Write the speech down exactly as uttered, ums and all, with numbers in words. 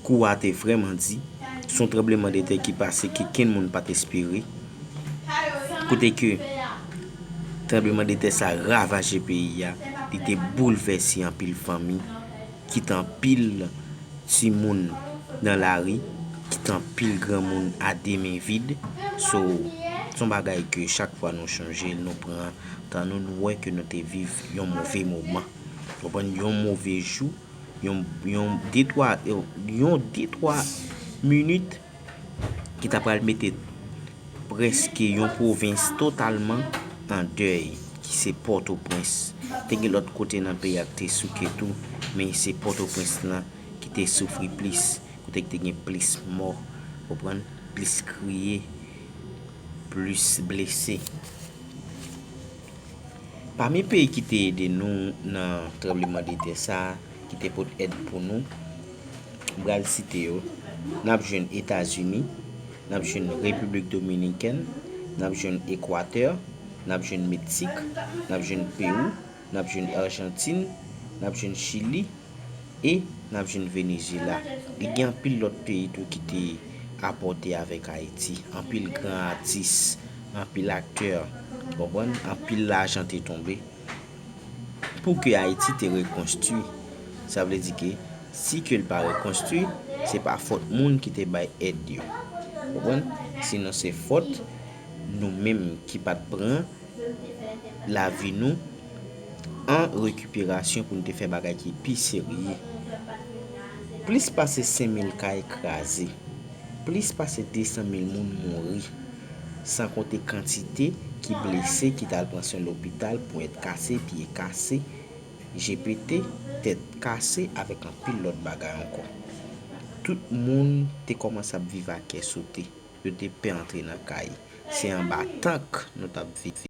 Kou a te vrèman di, se yon tranblemanntè ki pase ke kenn moun pa t espere. Kote ke tranblemanntè sa ravaje peyi a, li te boulvèse anpil fanmi, kite anpil timoun nan lari, kite anpil granmoun a de men vid. So, se yon bagay ke chak fwa nou chonje l, nou pran tan nou, nou wè ke nou te viv yon move moman. Konprann, yon move jou, yon, yon de twa, yon de twa minit ki ta pral mete prèske yon pwovens totalman an dèy, ki se Pòtoprens. Te gen lòt kote nan peyi a ki te souke tou, men se Pòtoprens lan ki te soufri plis, kote ki te gen plis mò, konprann, plis kriye, plis blese. Pami peyi ki te ede nou nan tranblemanntè sa a, ki te pot èd pou nou, m pral site yo, n ap jwenn Etazini, n ap jwenn Repiblik Dominikèn, n ap jwenn Ekwatè, n ap jwenn Meksik, n ap jwenn Pewou, n ap jwenn Ajantin, n ap jwenn Chili, e n ap jwenn Venezuela. Li gen anpil lòt peyi tou ki te apòte avèk Ayiti. Anpil gran atis, anpil aktè, konprann? Anpil lajan te tonbe pou ke Ayiti te rekonstwi. Sa vle di ke si ke l pa rekonstwi, se pa fòt moun ki te bay èd yo. Konprann? Sinon se fòt nou menm ki pa t pran lavi nou an rekiperasyon pou n te fè bagay ki pi serye. Plis pase senk mil kay kraze, plis pase de san mil moun mouri, san konte kantite ki blese ki t al pran swen lopital, ponyèt kase, pye kase, je pete, tèt kase, avèk anpil lòt bagay ankò. Tout moun te kòmanse ap viv a kè sote. Yo te pè antre nan kay. Se anba tank nou t ap viv.